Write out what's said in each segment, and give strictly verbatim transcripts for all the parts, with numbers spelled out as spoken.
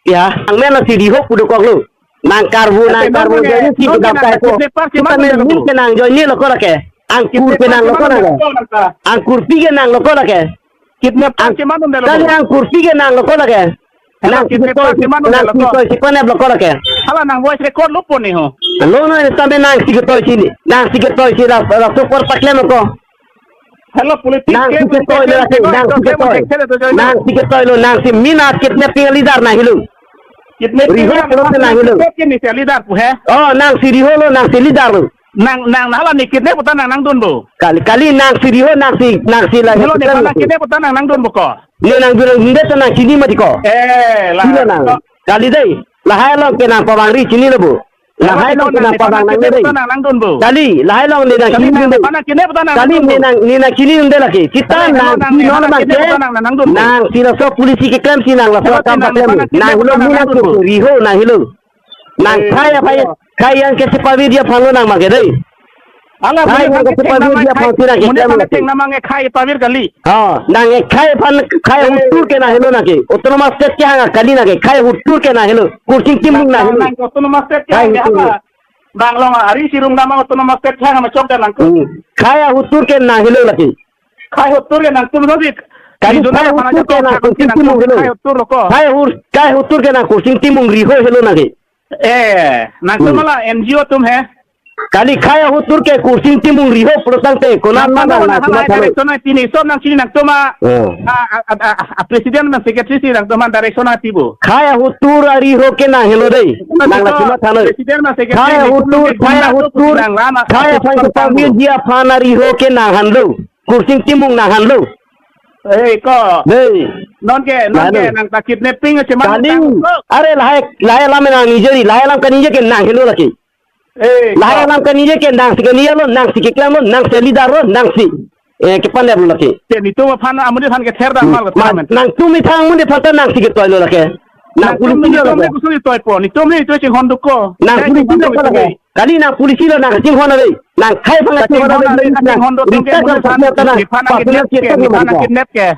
Ya, ang mena si Riho pu dokoklo. Nang karbu, nang karbu, join si kedap kai ko. Kita main min ke nang join ni lo ko lake. Angkur ke nang lo ko lake. Angkurpi ke nang lo ko lake. Kidnap Ang- ke manu delo. Kali angkurpi ke nang lo ko lake. Nang si ketoi, nang si ketoi si panep lo ko lake. Hala nang voice record lo po ni ho. Lo no, tame nang si ketoi si ni. Nang si ketoi si la, la super paklem ko. Hello, politics nang si ketoi lo lake, nang si ketoi. Nang si ketoi lo, nang si mina kidnapping leader nang helo. Kidnapping Riho leader, lo nang helo. Kidnapping ni si leader pu he? Oh, nang si Riho lo, nang si leader lo. Nang, nang, nang hala ni kidnap uta nang nangdun bo. Kali, kali nang si Riho, nang si, nang si la. Hello, ni hala kidnap uta nang nangdun bo ko. Ni nangdun nang dun ta nang chini mati ko. Eh, la. Sila nang. Kali dei, lahai along ke nang pamangri chini lo bo. Lahai along ke nang pamang nang dei. Nang nangdun bo. Kali, lahai along ni nang chini dun dei. Kali ni nang, ni nang chini dun dei lake. Sita nang si non ma ke. Nang si laso policy keklem si nang laso akam paklem. Nang helo mina ke Riho nang helo. Nang khei aphan, khei yang ke si pavir dia aphan lo nang ma ke dei. Ala khei yang ke si pavir dia aphan si nang keklem lo. Theng nama nge khei pavir kali. Ha, nang khei aphan, khei hutur ke nang helo nang ke. Autonomous state kehang kali nang ke, khei hutur ke nang helo. Kursing Timung nang helo. Nang autonomous state kehang ke apa? Bang long ari si rung nama autonomous state kehang ma chok dan nang ko. Hmm. Khei hutur ke nang helo lake. Khei hutur ke nangtum lo dik. Kali khei hutur ke nang Kursing Timung helo. Khei hutur lo ko. Khei hur-, khei hutur ke nang Kursing Timung Riho helo nang ke. Eh, nangtum mala N G O atum he. Kali khei hutur ke Kursing Timung Riho pulo tangte konat mana nang nang chuma thanlo. Direction ai pini som nang chini nangtum a, a, a, a, a, president nang secretary si nangtum a direction ai pibo. Khei hutur a Riho ke nang helo dei. Nang la chuma thanlo. President nang secretary khei hutur, khei hutur, nang lana khei aphan si pavir dia aphan a Riho ke nang henlo. Kursing Timung nang henlo. Eh, ko. Dei. Non ke, non ke, nang ta kidnapping si mana tang ko. Are lahai, lahai alam nang nijeri, lahai alam kanije ke nang helo lake. Eh, lahai alam kanije ke nang si kanije lo, nang si keklem lo, nang si leader lo, nang si. Eh, kepanep lo lake. Te netum aphan amonit aphan ke ther dam mal ko. Nangtum methang amonit aphan ta nang si ketoi lo lake. Nang policy lo lake. Netum ni kusuli toi po, netum ni toi chinghon duk ko. Nang policy lo lake. Kali nang policy lo nang chinghon ave. Nang khei aphan chinghon ave. Nang rita ka sapia ta nang personal check lo mati ko.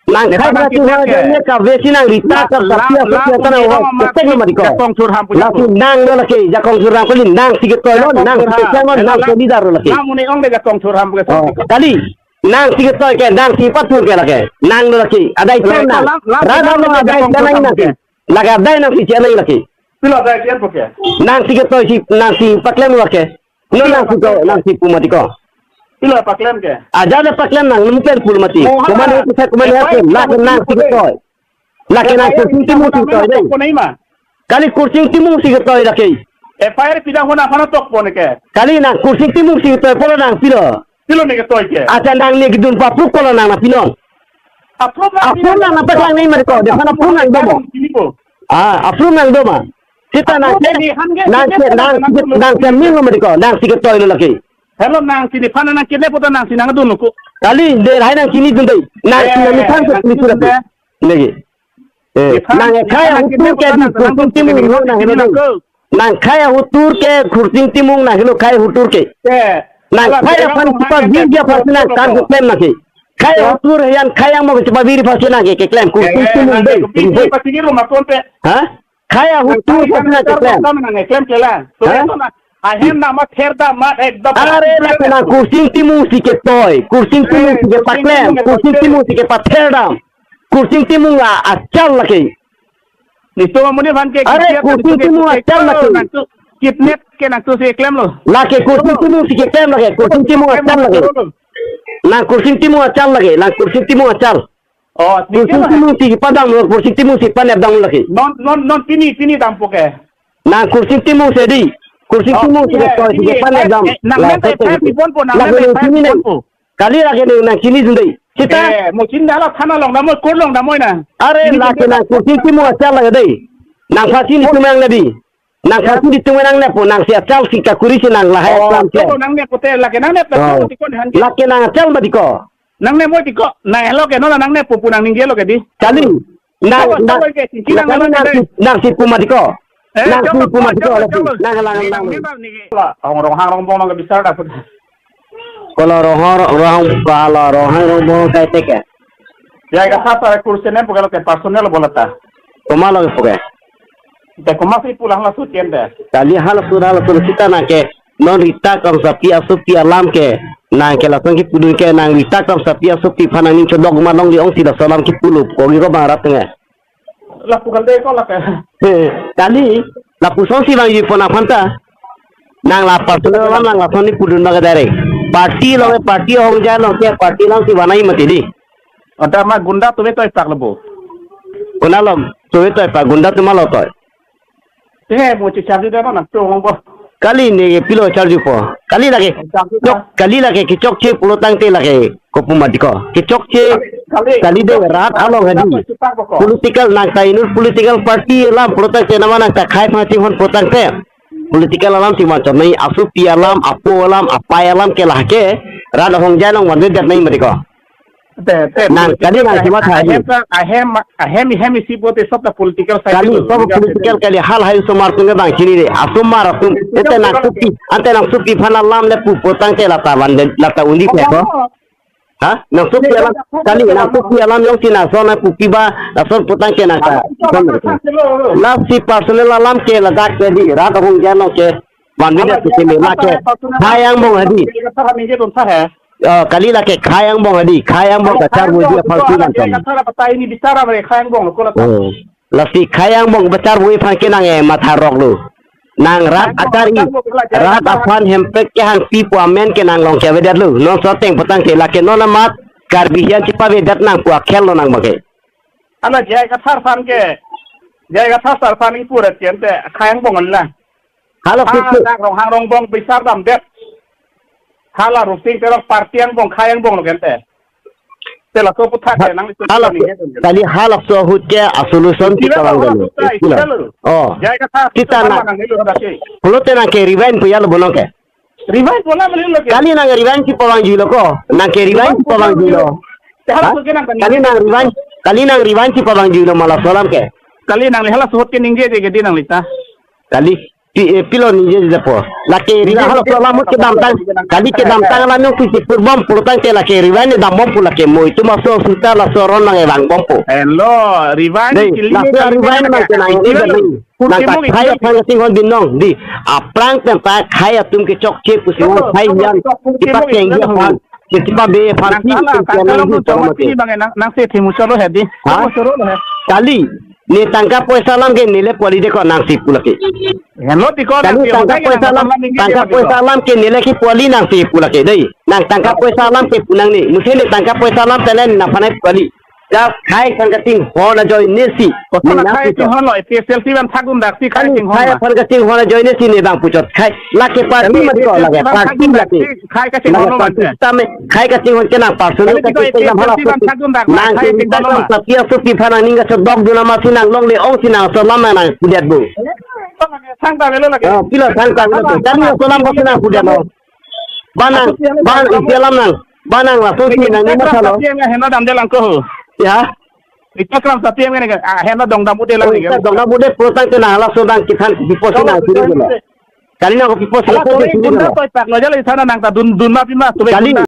Nang khei aphan chinghon ave, ne ka vesi nang rita ka sapia sapia ta nang check lo mati ko. Lasi nang lo lake, jakong suram kali nang si ketoi lo, nang si ketoi lo, nang si leader lo lake. Kali nang si ketoi ke, nang si patur ke lake. Nang lo lake. Adai channel nang. Rada lo adai channel nang ke. Lake adai nang si channel lake. Pilo adai channel po ke. Nang si ketoi si, nang si paklem lake. No nang si ko, nang si pu mati ko. Pilo paklem ke. Aja le paklem nang, nang pen pu mati. Komat ne kisa komat ne ke, lake nang si ketoi. Lake nang Kursing Timung si ketoi dei. Kali Kursing Timung si ketoi lake. F I R pida hona phana tok po ne ke. Kali nang Kursing Timung si ketoi pulo nang pilo. Pilo ne ketoi ke. Acha nang ne kedun papuk pulo nang na pinon. Approve nang, approve nang na paklang ne mati ko. Dia phana approve nang do ma. Ah, approve nang do ma. Sita nang ke, nang ke, nang, nang ke min lo mati ko. Nang si ketoi lo lake. Hello, nang si ni phana nang kidnap uta nang si nangdun lo ko. Kali dei lahai nang chini dun dei. Nang si nang ni phan ke ni surat. Lagi. Eh, nang khei hutur ke di Kursing Timung lo nang helo. Nang khei hutur ke Kursing Timung nang helo khei hutur ke. Nang khei aphan si pavir dia aphan si nang kam keklem nang ke. Khei hutur yang khei yang mo si pavir aphan si nang ke keklem Kursing Timung dei. Ha? Khei hutur aphan si nang keklem. Ha? Ahem nama ther dam mat ekdom. Are lake nang Kursing Timung si ketoi, Kursing Timung si kepaklem, Kursing Timung si kepather dam. Kursing Timung a achal lake. Netum amonit aphan ke. Are Kursing Timung achal lake. Nangtum kidnap ke nangtum si klem lo. Lake Kursing Timung si keklem lake, Kursing Timung achal lake. Nang Kursing Timung achal lake, nang Kursing Timung achal. Oh, Kursing Timung si padam lo, Kursing Timung si panep dam lake. Non, non, non pini, pini dampo ke. Nang Kursing Timung si dei. Kursing Timung si ketoi si panep dam. Nang men tai pep ni pon po, nang men tai pep ni pon po. Kali lake ne nang chini dun dei. Sita. Eh, mo chini dala thana along dam, court along dam na. Are lake nang Kursing Timung achal lake dei. Nang phasi ni tumang na dei. Nang phasi ni tumang nang ne po, nang si achal si kakuri si nang lahai. Oh, achal si. Nang ne po te lake nang ne po. Lake nang achal mati ko. Nang ne mo ti ko, nang helo ke no la nang ne pupu nang ningje lo ke dei. Kali, nang, nang, nang si pu mati ko. Nang si pu mati ko, lasi, nang, nang, nang. Ronghang Rongbong nang ke bisar da put. Kolo Ronghang Rongbong, kolo Ronghang Rongbong kai teke. Ya ka sasa kursi ne pukalo ke personal bola ta. Komat lo kepu ke? Te komatsi pulang laso chen te. Kali halaso halaso sita nangke non Rita Kramsapi asopi alam ke nangke lason kepudun ke nang Rita Kramsapi asopi aphan nangning chodok ma longle ongsi laso alam kepu lo ko gi ko bang rat nge. Lapu kal de ko lake. He, kali lapuson si vangji pon aphan ta. Nang la personal alam nang lason ni pudun bang ke direct. Party along ke party ahongjai along ke party alam si vanai mati di. Ada ma gunda tume toipak lo bo. Kona along tume toipak gunda atum lo toi. Te mo checharju da nang chong bo. Kali ne pilo charjupo. Kali lake. Charju chok, ta. Kali lake kechokche pulo tangte lake kopu mati ko. Kechokche kali, kali de rat along hadi. Political nang ta inut political party alam pulo tangte nama nang ta khei phansi hon pulo tangte. Political alam si vangchot nai, asopi alam, apo alam, apei alam ke lake rat ahongjai along vanvedet nai mati ko. Te, te, nang kali nang si matha ahem, ahem, ahem, ahem isi bote sob ta political side kali, sob political kali hal hai osomar atum ke bang chinine. Osomar atum, ete nangsopi, ante nangsopi aphan alam le pu pulo tangte lata vandet, lata undi pe ko. Ha? Nangsopi alam, kali nangsopi alam jongsi nangson nangpupi ba, nangson pulo tangte nang ta. Lasi personal alam ke ladak ke di, rat ahongjai along ke. Vanvedet ke keme lake. Khei angbong hadi. Kali lake khei angbong hadi. Khei angbong kacharboji aphan si nang kali. Kata apa tai ini bicara mereka khei angbong lo ko la. Oh. Lasi khei angbong kacharboji aphan ke nang e matha rok lo. Nang rat achari. Rat aphan hemprek kehangpi pu amen ke nang long ke avedet lo. Non so ateng pulo tangte lake non amat Karbi hian chipavedet nang pu akhel lo nang bang ke. Ala J I Kathar aphan ke. J I Kathar sar aphan ipu rat chen te khei angbong la. Halaso ha, pu. Dak Ronghang Rongbong bisar damdet. Hala Rupsing Teron party angbong khei angbong lo gente. Te laso aputhak ke nang halaso, kali halaso ahut ke asolution ti pavang lo. Isi lo. Oh. J I Kathar sita na nang lo dak ke. Pulote nangke resign puya lo bonong ke. Resign pulo mali lo ke. Kali nang resign si pavangji lo ko. Nangke resign si pavangji lo. Te halaso ke nang kali nang resign, kali nang resign si pavangji lo ma laso alam ke. Kali nang le halaso ahut ke ningje je ke di nang lita. Kali pi, eh, pilo ningje jepo. Lake resign halaso alam ahut kedamtang. Kali kedamtang alam jongsi purbom pulo tangte lake resign dambom pu lake mo itum aso suta laso aron nang evangbompo. Hello, resign dei, kili laso resign nang ke nang ini kan nang. Nang ta khei aphan kasinghon binong di. Aphrang pen ta khei atum kechokche pusi ong khei hian. Kipachengji aphan. Kipabe aphan si nang, nang, nang, nang, nang, nang, nang se thimu cholo he di. Ha? Cholo he. Kali. Ne tangka poisa alam ke nele puali de ko nangsi pu lake. Hello, di ko kali nangsi tangka poisa alam, tangka poisa alam ke nele kipuali nangsi pu lake dei. Nang tangka poisa alam ke pu nangne. Muse ne tangka poisa alam telen nangphan puali. Just khei aphan kasinghon ajoine si. Kosona khei kasinghon lo, A P H L C van thakdun dak si khei kasinghon. Khei aphan kasinghon ajoine si ne bang puchot khei. Lake party mati ko, lake party lake. Khei kasinghon lo mati. Tame khei kasinghon ke nang personal kasinghon ke nang thakdun dak, nang khei kasinghon lo ma. Tapi asopi aphan nangning kachodok dun amatsi nang longle ongsi nangso alam nang pudet bu. Thangta melo lake. Oh, pilo thangta melo ke. Kami aso alam kosi nang pudet lo. Banang, banang isi alam nang. Banang laso si nangning masa lo. Heno damde lang ko. Ya. Rita Kramsapi nang, ah, heno dongdam ude lang. Oh, Rita dongdam ude pulo tangte nang laso dang kithan pipo si nang sini dulu. Kali nang pipo si laso sini dulu. Pak lo jala di sana nang ta dun, dun ma pi ma tu kali.